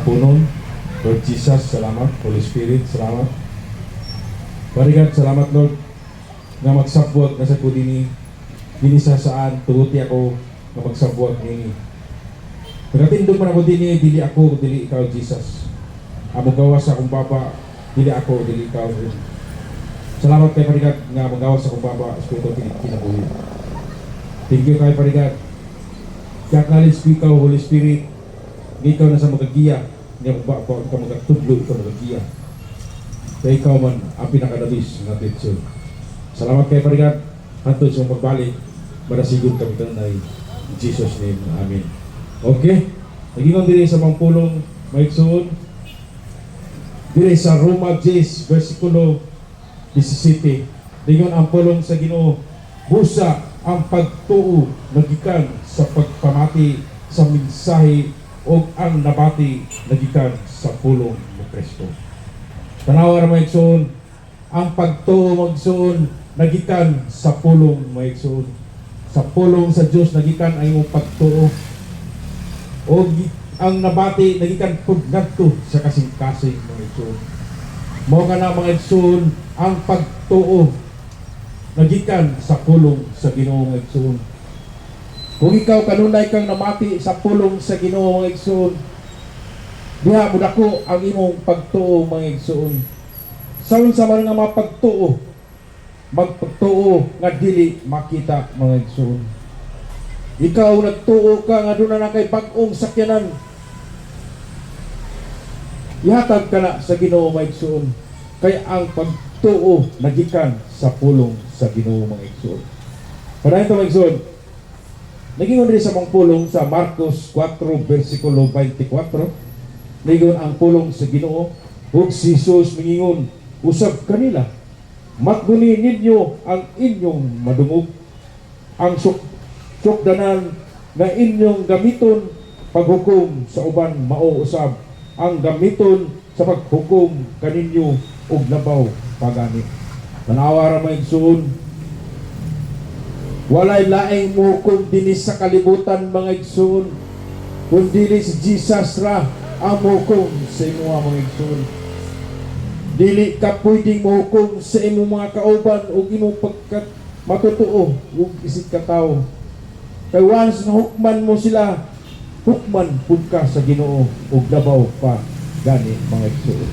Haponon. Lord Jesus, salamat. Holy Spirit, salamat. Father God, salamat, Lord, nga magsabwag na sa ko dini. Dini sa saan, tuguti ako nga magsabwag nini. Nagatindog man ako dini, dili ako, dili ikaw, Jesus. Amo gawas sa akong baba, dili ako, dili ikaw. Salamat kay Father God nga magawas sa akong baba, Espiritu kinabuhi. Thank you kay Father God. Kaya ko ikaw, Holy Spirit, nga ikaw na sa magagiya, nga ba ka magatudlo, ikaw magagiya. Kaya ikaw man ang pinakadabis nga teacher. Salamat kay Father God. Hantod sa magbalik, madasigon kami kanunay. In Jesus' name, Amen. Okay? Nagingon diri sa mga pulong, maigsoon. Diri sa Roma 10, versikulo 17. Dingon ang pulong sa Ginoo, busa ang pagtuo nagikan sa pagpamati sa mensahe o ang nabati nagikan sa pulong ni Kristo. Tanawa ra, mga igsoon, ang pagtuo, mga igsoon, nagikan sa pulong, mga igsoon. Sa pulong sa Dios nagikan ang imong pagtuo. O ang nabati nagikan pud ngadto sa kasing-kasing, mga igsoon. Mao kana, mga igsoon, ang pagtuo nagikan sa pulong sa Ginoo, mga igsoon. Kung ikaw kanunay kang namati sa pulong sa Ginoo, mga igsoon, diha modako ang imong pagtuo, mga igsoon. Sa unsa man nga mapagtuo, magpagtuo nga dili makita, mga igsoon. Ikaw nagtuo ka nga doon na kay bag-ong sakyanan. Ihatag ka na sa Ginoo, mga igsoon. Kay ang pagtuo nagikan sa pulong sa Ginoo, mga igsoon. Para ito, mga igsoon, nagingon rin sa mga pulong sa Marcos 4 versikulo 24. Ningon ang pulong sa Ginoo, ug si Jesus mingingon usab kanila, "Matguni ninyo ang inyong madungog. Ang sukdanan nga inyong gamiton paghukom sa uban mao usab ang gamiton sa paghukom kaninyo ug labaw pagani." Tanawa ra, mga igsoon. Walay laing muhukom dinhi sa kalibutan, mga igsoon, kun dili si Jesus ra ang muhukom sa imo, mga igsoon. Dili ka pwedeng muhukom sa imong mga kauban ug imong pagkat matutuo ug isig ka tawo. Kay once nga hukman mo sila, hukman pud ka sa Ginoo ug labaw pa gani, mga igsoon.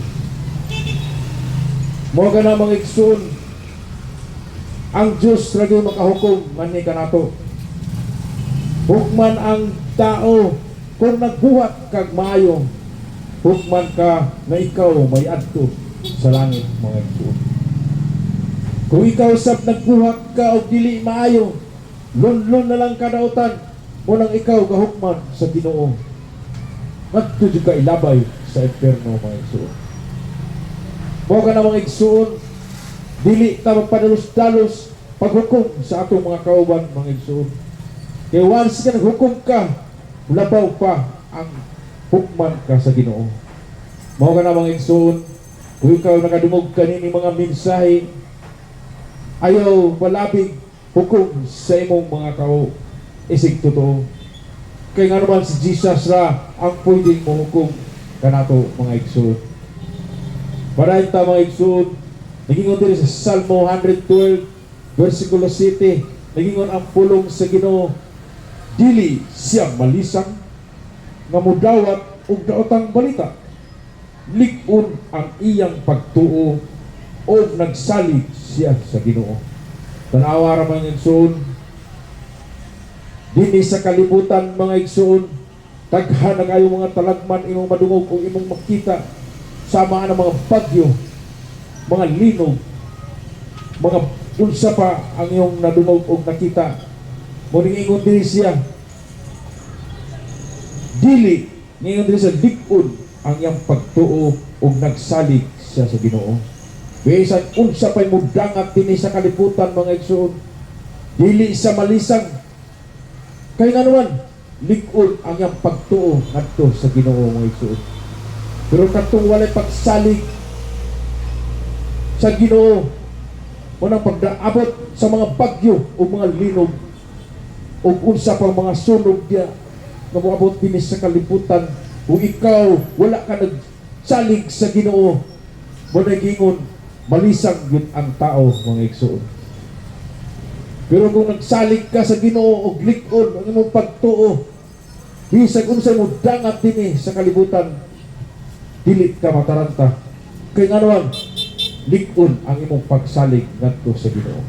Mao kana, mga igsoon, ang Diyos ra gyud makahukom nganhi kanato. Hukman ang tao kung nagbuhat kag maayo, hukman ka nga ikaw may adto sa langit, mga igsoon. Kung ikaw sab nagbuhat ka og dili maayo, lunlun na lang kadautan mo nang ikaw gahukman sa Ginoo. Ngadto jud ka ilabay sa impierno, mga igsoon. Mao kana, mga igsoon, dili ta magpadalos-dalos paghukom sa atong mga kauban, mga igsoon. Kay once ka naghukom ka, labaw pa ang hukman ka sa Ginoo. Mao kana, mga igsoon, kung ikaw nakadungog kanini mga mensahe, ayaw palabig hukom sa imong mga kao isig totoo. Kay nga naman si Jesus ra ang pwedeng mohukom kanato, mga igsoon. Padayon ta, mga igsoon, nagingon diri sa Salmo 112 versikulo 7, nagingon ang pulong sa Ginoo, "Dili siya malisang nga mudawat og daotang balita. Lig-on ang iyang pagtuo og nagsalig siya sa Ginoo." Tanawa ra, mga igsoon, dinhi sa kalibutan, mga igsoon, daghan na kayo mga talagman imong madungog o imong makita sama ang mga bagyo, mga linog, mga unsa pa ang iyong nadungog og nakita. Mo ingon diri siya, dili ningon diri sa lig-on ang iyang pagtuo ug nagsalig siya sa Ginoo. Bisan unsa pay mudangat dinhi sa kalibutan, mga igsoon, dili sa malisang kay nga naman lig-on ang iyang pagtuo ngadto sa Ginoo, mga igsoon. Pero katong walay pagsalig sa Ginoo, unang pagdaabot sa mga bagyo o mga linog o unsa pang mga sunog diya nga moabot dinhi sa kalibutan. Kung ikaw wala ka nagsalig sa Ginoo, mo nagingon malisang gyud ang tao, mga igsoon. Pero kung nagsalig ka sa Ginoo og lig-on ang imong pagtuo, bisag unsay mo dangat dinhi sa kalibutan, dili ka mataranta. Kay ngano, lig-on ang imong pagsalig ngadto sa Ginoo.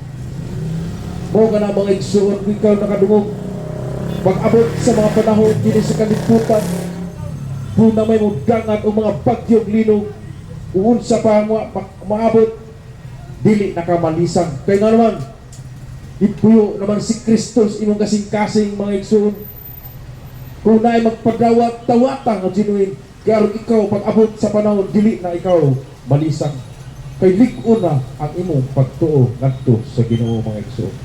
Mo kana, mga igsoon, kung ikaw nakadungog, pag-abot sa mga panahon dinhi sa kalibutan, kung na may mudangat o mga bagyong linog, unsa pa maabot, dili nakamalisang. Kay nga naman, ipuyo naman si Kristus imong kasing-kasing, mga igsoon. Kung naay magpadawat, dawata nga genuine, kaya aron ikaw pag-abot sa panahon, dili na ikaw malisang. Kay lig-on na ang imong pagtuo ngadto sa Ginoo, mga igsoon.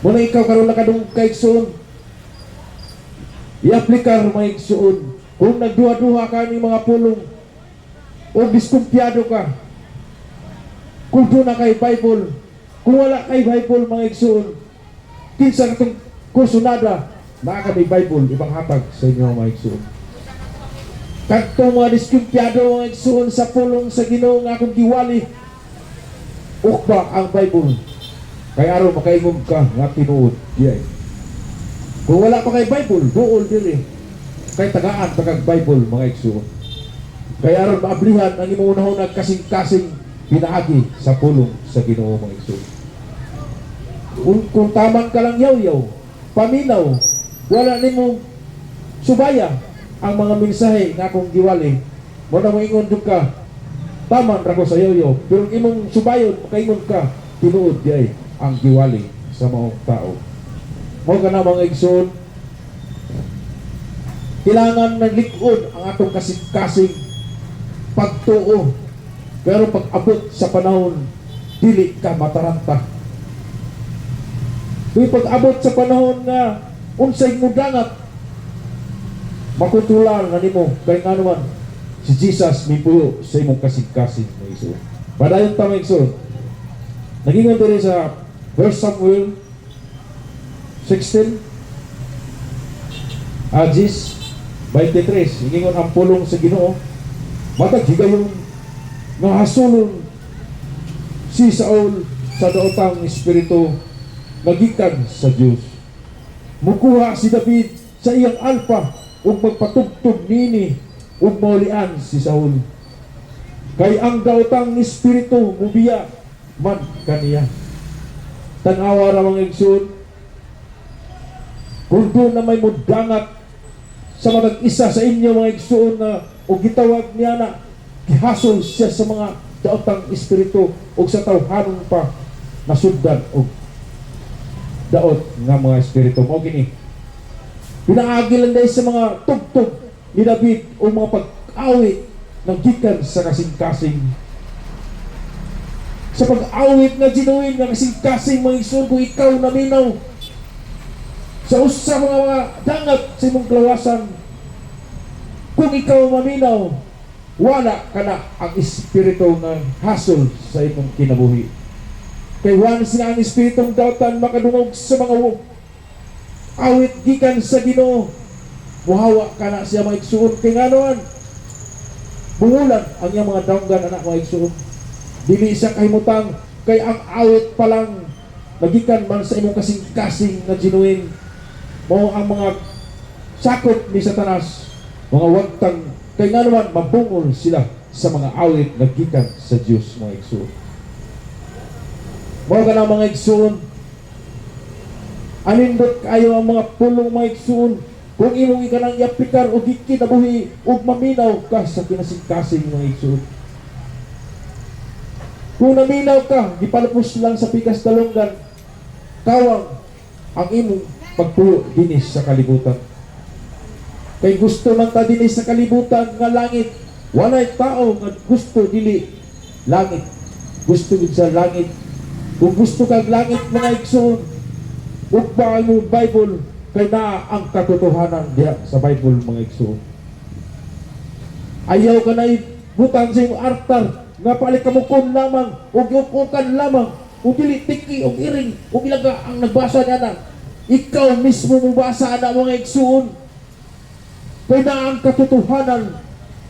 Muna ikaw karon nakadungog kay igsoon, i-aplikar, mga igsoon, kung nagduha-duha ka ni mga pulong o diskumpiyado ka, kung doon na kay Bible, kung wala kay Bible, mga igsoon, kinsa katong kursunada, naa ka may Bible, ibang hatag sa inyo, mga igsoon. Kadtong mga diskumpiyado, mga igsoon, sa pulong sa Ginoo nga akong giwali, ukba ang Bible. Kay aron makaingon ka nga tinuod diay. Kung wala pa kay Bible, duol diri. Kay tagaan ta kag Bible, mga igsoon. Kay aron maablihan ang imong unahon kasing-kasing pinaagi sa pulong sa Ginoo, mga igsoon. Kung taman ka lang yaw-yaw, paminaw, wala nimo subaya ang mga mensahe nga akong giwali, mo na moingon jud ka, taman ra ko sa yaw-yaw, pero ang imong subayon, makaingon ka, tinuod diay ang giwali sa maong tao. Mo kana, mga igsoon, kailangan ng lig-on ang atong kasing-kasing pagtuo. Pero pag abot sa panahon, dili ka mataranta. Kung pag-abot sa panahon nga unsay mudangat, makontrolar na nimo kay nga naman si Jesus mipuyo sa imong kasing-kasing, mga igsoon. Padayon ta, mga igsoon. Nagingon diri sa 1 Samuel 16 Agis 23, ingingon ang pulong sa Ginoo, matag higayon nga hasulon si Saul sa daotang espiritu nagikan sa Dios, mukuha si David sa iyang alpa ug magpatugtog nini ug maulian si Saul kay ang daotang espiritu mubiya man kaniya. Tan-awa ra, mga igsoon, kung doon na may mudangat sa matag isa sa inyo, mga igsoon, na o gitawag niya na gihasol siya sa mga daotang espiritu o sa tawhanon pa nasuddan og daot nga mga espiritu. Mao gini pinaagi lang dahil sa mga tugtog ni David o mga pag-awit ng gikan sa kasing-kasing, sa pag-awit nga genuine nga kasing-kasing, mga igsoon. Kung ikaw naminaw sa usa mga dangat sa imong klawasan, kung ikaw maminaw, wala ka na ang espiritu nga hasol sa imong kinabuhi. Kay once nga ang espiritong dautan makadungog sa mga awit gikan sa Ginoo, muhawa ka na siya, mga igsoon. Kay nganoan, bungulan ang iyang mga dawgan anak, mga igsoon. Dili siya kahimutang kay ang awit pa lang nagikan man sa imong kasing-kasing nga genuine. Mao ang mga sakop ni Satanas, mga wagtang, kay nga naman mabungol sila sa mga awit nga gikan sa Dios, mga igsoon. Mao kana, mga igsoon, anindot kayo ang mga pulong, mga igsoon, kung imong ikanang iaplikar o gikinabuhi ug maminaw ka sa kinasing-kasing, mga igsoon. Kung naminaw ka, gipalupos lang sa pikas dalonggan, kawang ang imong pagpuyo dinis sa kalibutan. Kay gusto man ta dinis sa kalibutan nga langit, walay tao nga gusto dili langit. Gusto gid sa langit. Kung gusto kag langit, mga igsoon, ugba ang imong Bible kay naa ang katotohanan diha sa Bible, mga igsoon. Ayaw ka na ibutang sa imong altar nga palikamukon lamang ug yukukan lamang ug dili tiki ug iring ug ilaga ang nagbasa niya na. Ikaw mismo mobasa ana, mga igsoon. Kay na ang katotohanan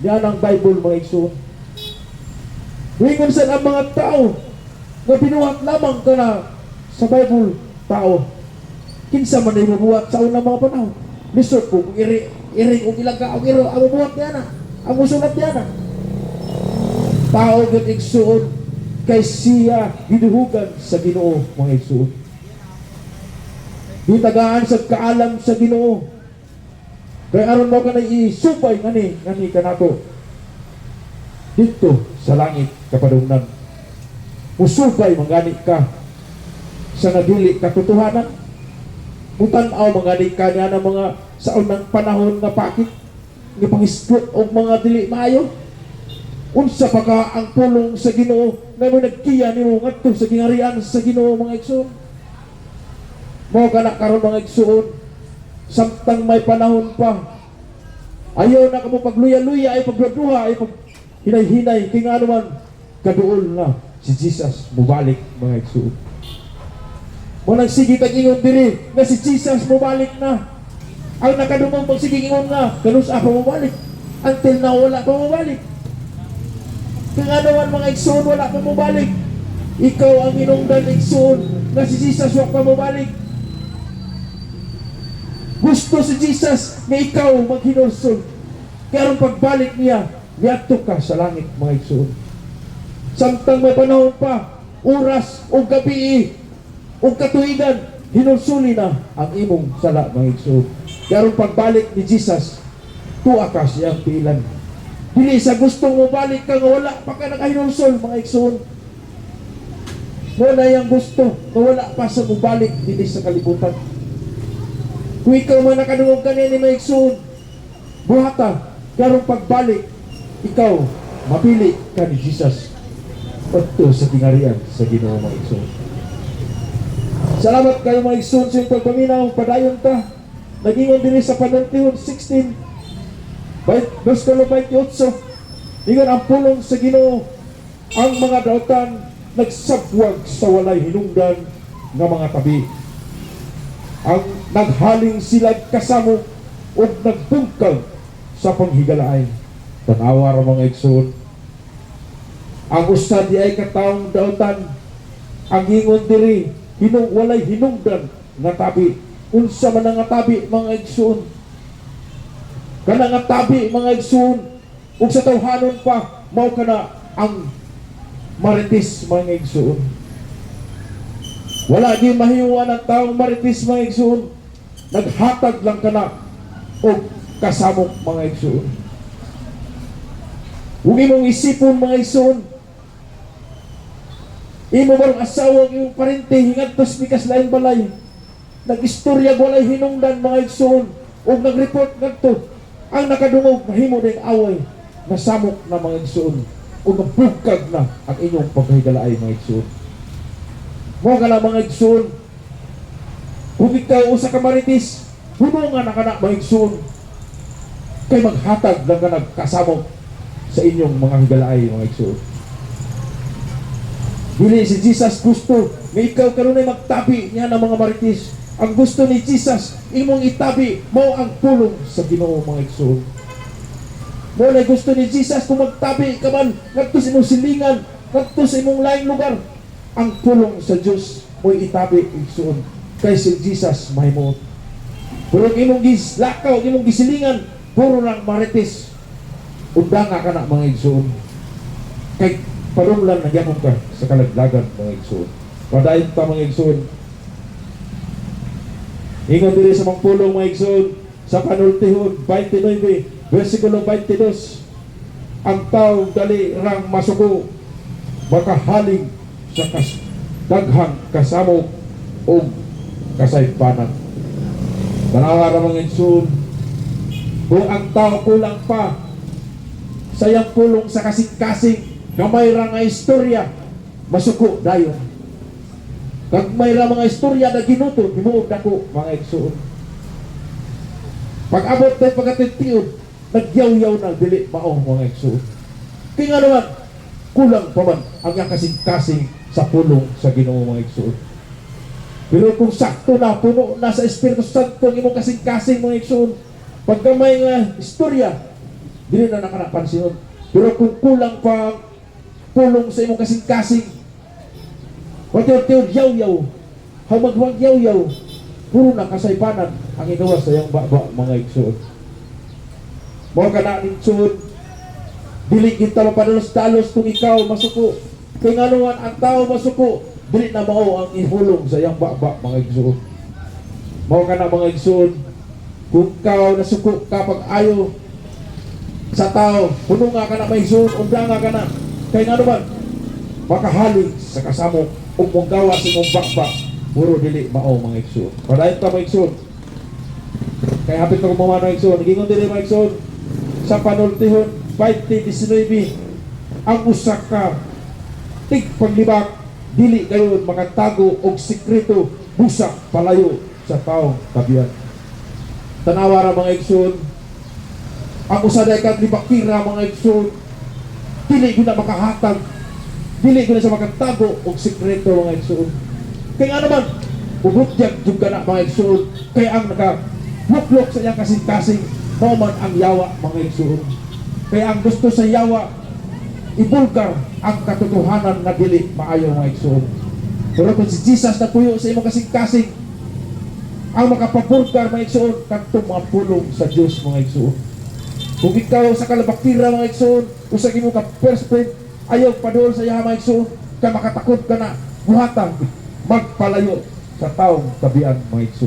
niya ng Bible, mga igsoon. Wingon sa ang mga tao nga binuhat lamang ka na sa Bible tao. Kinsa man ay mabuhat sa unang mga panahon? Lisod kung iri iri og ilang ka og iro ang mabuhat niya na. Ang musulat niya na. Tao gyud, igsoon, kay siya giduhugan sa Ginoo, mga igsoon. Gitagaan sa kaalam sa Ginoo. Kay aron mo ka na isupay ngani ngani kanato dito sa langit kapadungnan. Musubay mangani ka sa nga dili katotohanan. Mutan-aw mangani ka niya ng mga sa unang panahon nga pakit nga pangisgot og mga dili maayo. Unsa pa ka ang pulong sa Ginoo nga mo nagkiya nimo ngadto sa gingarian sa Ginoo, mga igsoon? Mo kana karon, mga igsoon, samtang may panahon pa, ayaw na kamo pagluya-luya ay pagduha ay pag hinay-hinay, kay nga naman kaduol na si Jesus mubalik, mga igsoon. Mo nang sige tag ingon diri nga si Jesus mubalik na. Ang nakadungog magsige ingon nga kanus-a pa mubalik. Until now, wala pa mubalik. Kay nga naman, mga igsoon, wala pa mubalik. Ikaw ang hinungdan, igsoon, nga si Jesus wa pa mubalik. Gusto si Jesus nga ikaw maghinulsol. Kaya aron pagbalik niya, miadto ka sa langit, mga igsoon. Samtang may panahon pa, oras o gabi o katuigan, hinulsuli na ang imong sala, mga igsoon. Kaya aron pagbalik ni Jesus, tuwa ka siyang tiilan. Dili sa gustong mo balik ka nga wala pa ka nakahinulsol, mga igsoon. Mo na yang gusto nga wala pa sa mubalik dinhi sa kalibutan. Kung ikaw man nakadungog kanini, mga igsoon, buhata, karong pagbalik, ikaw, mapili ka ni Jesus padto sa tingarian sa Ginoo, mga igsoon. Salamat kayo, mga igsoon, sa iyong pagpaminaw, padayon ta. Nagingon dinhi sa Panultihon 16, versikulo 28. Ingon ang pulong sa Ginoo, ang mga dautan nagsabwag sa walay hinungdan nga mga tabi. Ang naghaling sila kasamok ug nagbungkag sa panghigalaay. Tanawa ra, mga igsoon. Ang usa di ay katawong dautan, ang ingon diri hinung walay hinungdan nga tabi. Unsa man ang nga tabi, mga igsoon? Kana nga tabi, mga igsoon, ug sa tawhanon pa mao kana ang marites, mga igsoon. Wala di mahiwan ang taong marites, mga igsoon. Naghatag lang kana og kasamok, mga igsoon. Ug imong isipon, mga igsoon, imo barong asawa, imong parente hingadtos pikas laing balay. Nag-istorya walay hinungdan, mga igsoon, ug nag-report ngadto. Ang nakadungog mahimo ding away, nasamok na, mga igsoon, ug nabugkag na ang inyong pagkahigalaay, mga igsoon. Mo ka na, mga igsoon, kung ikaw usa ka marites, hunungan na kana, mga igsoon. Kay maghatag lang ka nagkasamok sa inyong mga higalaay, mga igsoon. Dili si Jesus gusto nga ikaw kanunay magtabi niya ng mga marites. Ang gusto ni Jesus, imong itabi mao ang pulong sa Ginoo, mga igsoon. Mo na gusto ni Jesus kung magtabi ka man ngadto sa imong silingan, ngadto sa imong laing lugar, ang pulong sa Dios mo'y itabi, igsoon. Kay si Jesus mahimuot. Pero ang imong gislakaw, imong gisilingan, puro lang marites. Undanga ka na, mga igsoon. Kay padunglan na gyapon ka sa kalaglagan, mga igsoon. Padayon ta, mga igsoon. Ingon diri sa mga pulong, mga igsoon, sa Panultihon 29 versikulo 22, ang tao dali rang masuko, makahaling sa daghang kasamok o kasaypanan. Tanawa ra, mga igsoon, kung ang tao kulang pa sa iyang pulong sa kasing-kasing, gamay ra nga istorya, masuko dayon. Gagmay ra mga istorya na ginuto, himuog dako, mga igsoon. Pag abot tayo pagkatintiod, nagyaw-yaw na dili mao, mga igsoon. Kaya nga naman, kulang pa man ang iyang kasing-kasing sa pulong sa Ginoo, mga igsoon. Pero kung sakto na, puno na sa Espiritu Santo ang imong kasing-kasing, mga igsoon, Pagkamay nga istorya, dili na nakanapansinon. Pero kung kulang pa ang pulong sa imong kasing-kasing, watiw-tiw yaw-yaw, hamagwag yaw-yaw, puro na kasaypanan ang inuwas sa iyang baba, mga igsoon. Mao kana ning igsoon, dili kita mapadalos-dalos kung ikaw masuko. Kay nganuan ang tao masuko, dili na mao ang ihulong sa iyang baba, mga igsoon. Mao kana, mga igsoon, kung ikaw nasuko ka pag ayo sa tao, puno nga ka na, mga igsoon, unda nga ka na. Kay ngano man, makahalig sa kasamok ug monggawa sa imong baba, puro dili mao, mga igsoon. Padayon ta, mga igsoon. Kay hapit ko mga igsoon, giingon diri, mga igsoon, sa Panultihon 20:19, ang usa ka tigpaglibak dili gayon makatago og sikreto busak palayo sa taong kabiyan. Tanawa ra, mga igsoon, ang usa day kag libakira, mga igsoon, dili gyud na makahatag, dili gyud na siya makatago og sikreto, mga igsoon. Kay nga naman, ubutyag jud ka na, mga igsoon, kay ang naka luklok sa iyang kasing-kasing mao man ang yawa, mga igsoon. Kay ang gusto sa yawa, ibulgar ang katotohanan nga dili maayo, mga igsoon. Pero kung si Jesus napuyo sa imong kasing-kasing, ang makapabulgar, mga igsoon, kadtong mga pulong sa Dios, mga igsoon. Kung ikaw sa kalabakira, mga igsoon, usa imo ka first friend, ayaw paduol sa iya, mga igsoon, ka makatakod ka na buhatang magpalayo sa taong tabian, mga igsoon.